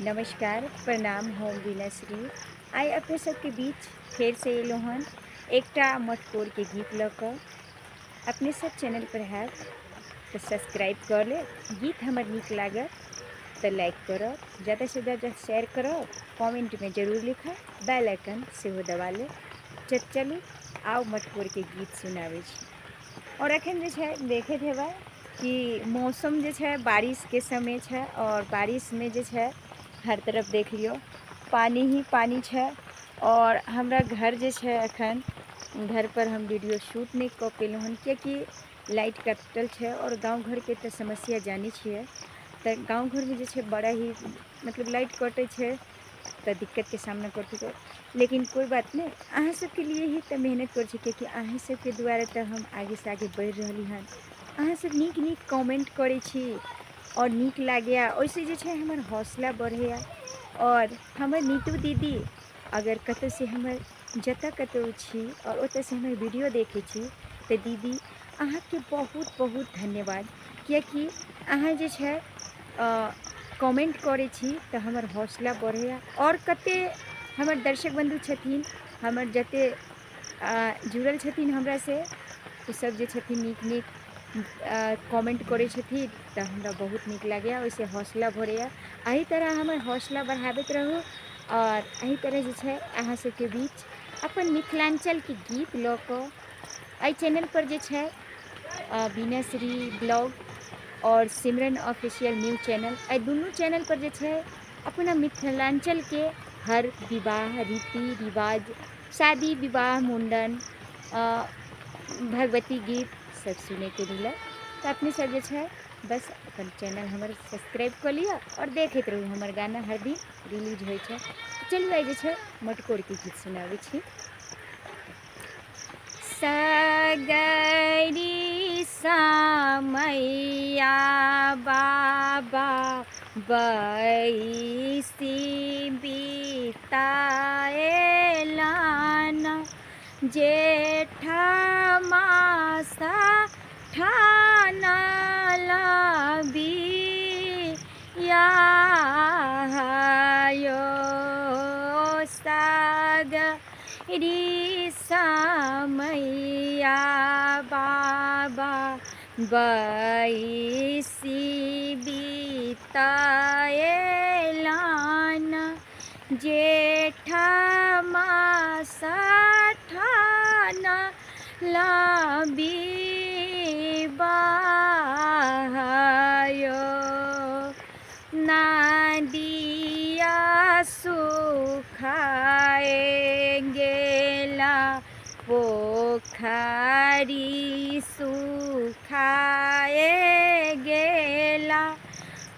नमस्कार प्रणाम, हम वीणाश्री। आइ अपने सबके बीच फेरसँ एलहुँ हन एकटा मटकोरके गीत लऽ कऽ। अपने सब चैनल पर हैब तऽ सब्सक्राइब कऽ लेब। गीत हमर नीक लागत तऽ लाइक करब, ज़्यादासँ ज़्यादा शेयर करब, कमेंटमे जरूर लिखब, बेल आइकन सेहो दबा लेब। चलू आउ मटकोरके गीत सुनाबै छी। आओर एखन जे छै देखैत हेबै कि मौसम जे छै बारिशके समय छै आओर बारिशमे जे छै हर तरफ देख लियौ पानि ही पानि छै। आओर हमरा घर जे छै एखन घरपर हम वीडियो शूट नहि कऽ पेलहुँ हन कियाकि लाइट कटल छै। आओर गाँव घरके तऽ समस्या जानै छियै, तऽ गाँव घरमे जे छै बड़ा ही मतलब लाइट कटै छै तऽ दिक्कतके सामना करऽ पड़ै। लेकिन कोइ बात नहि, अहाँ सबके लिए ही तऽ मेहनत करै छी, कियाकि अहाँ सबके द्वारा तऽ हम आगेसँ आगे बढ़ि रहली हन। अहाँ सब नीक नीक कमेंट करै छी आओर नीक लागैए, ओहिसँ जे छै हमर हौसला बढ़ैए। आओर हमर नीतू दीदी अगर कतहुसँ हमर जतऽ कतहु छी आओर ओतऽसँ हमर वीडियो देखै छी तऽ दीदी अहाँके बहुत बहुत धन्यवाद, कियाकि अहाँ जे छै कमेंट करै छी तऽ हमर हौसला बढ़ैए। आओर कतेक हमर दर्शक बन्धु छथिन, हमर जतेक जुड़ल छथिन हमरासँ, ओसब जे छथिन नीक नीक कमेंट करै छथिन तऽ हमरा बहुत नीक लागैए, ओहिसँ हौसला बढ़ैए। एहि तरह हमर हौसला बढ़ाबैत रहू आओर एहि तरह जे छै अहाँ सबके बीच अपन मिथिलाञ्चलके गीत लऽ कऽ एहि चैनलपर जे छै वीणाश्री ब्लॉग आओर सिमरन ऑफिशियल न्यूज चैनल, एहि दुनू चैनलपर जे छै अपना मिथिलाञ्चलके हर विवाह, रीति रिवाज, शादी विवाह, मुण्डन, भगवती गीत सब सुनैके मिलत। तऽ अपने सब जे छै बस अपन चैनल हमर सब्सक्राइब कऽ लिअ आओर देखैत रहू, हमर गाना हर दिन रिलीज होइ छै। चलू आइ जे छै मटकोरके गीत सुनाबै छी। सगरी समैया बाबा बैसी बिताएलन, जेठ मासा ठानल बियाह यो। सागरी समैया बाबा बैसी बिताएलन, जेठ मासा ठानल बिवाह यो। नदिया सुखाए गेला, पोखरी सुखाए गेला,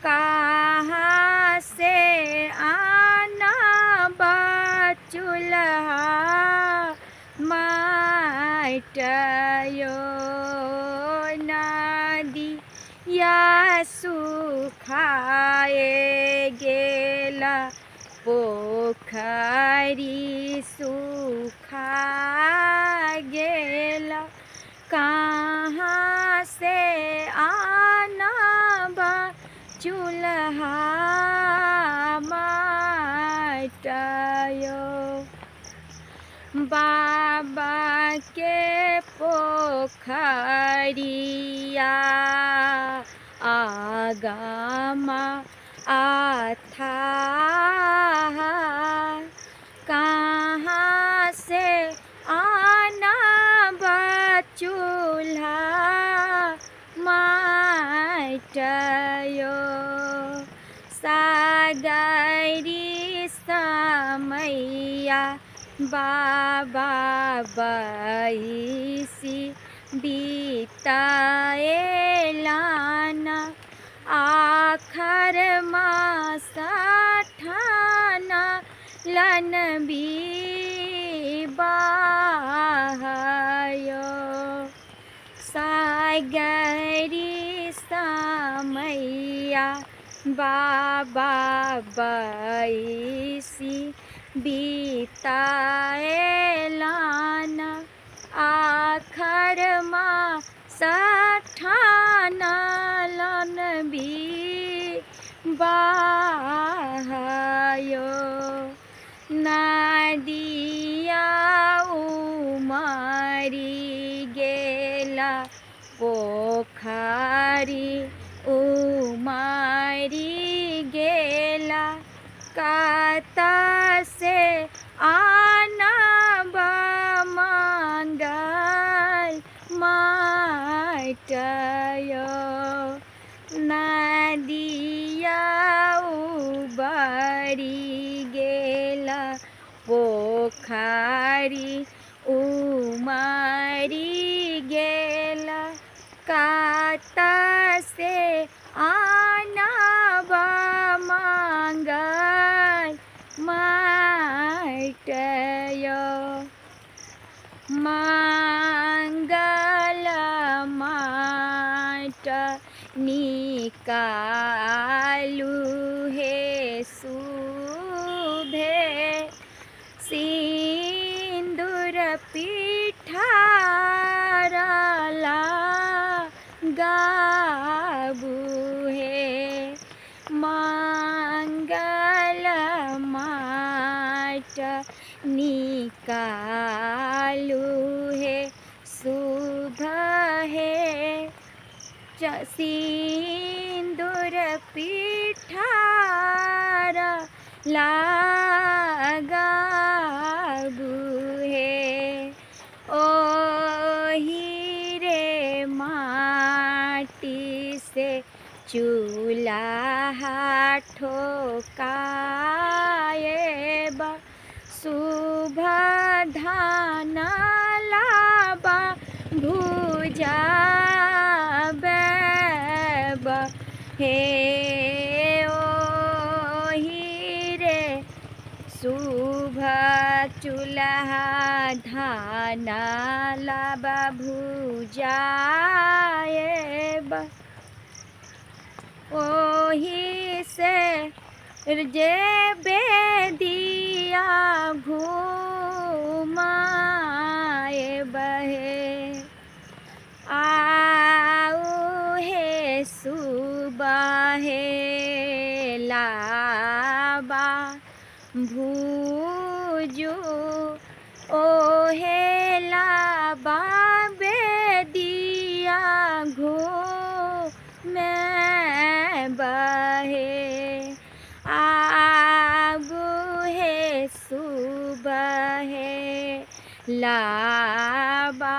कहाँ से आना चूल्हा माटयो। नदिया सुखाए गेला, पोखरी सुखा गेला, कहाँ से आना चूल्हा माटयो। बाबा के पोखरिया आगामा आथा, कहाँ से आना चूल्हा माटयो। सागरी समैया बाबा बैसी बिताएलन, आखर मासा ठानलन बिवाह यो। सागरी समैया बाबा बैसी बिताएलन, आखर मासा ठानलन बिवाह नदिया उमरी गेला पोखरी उमरी गेला कतऽ से आनब मंगल माटि यौ। नदिया उबरि गेला पोखरी उमरी गेला कतऽ से आनब मंगल माटि यौ। मंगल माटि निकालू हे शुभे सिन्दूर पिठार लगाबू हे। मंगल माटि निकालू हे शुभ हे सिन्दूर पिठार लगाबू हे। ओही रे माटी से चूल्हा ठोकाएब शुभ धान लाबा भुजाबेब हे। ओही रे शुभ चूल्हा धान लाबा भुजाएब ओही से जे बेदिया घुमाएब हे। आउ हे सुबहे लाबा भूजू ओहे लाबा बेदिया घुमाएब हे। आबू हे सुबहे लाबा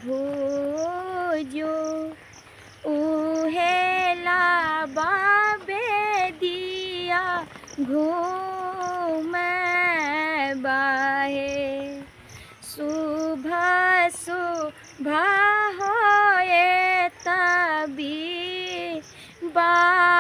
भूजू उहे लाबा बेदिया घुमाएब हे। शुभ शुभ होए तबी बाह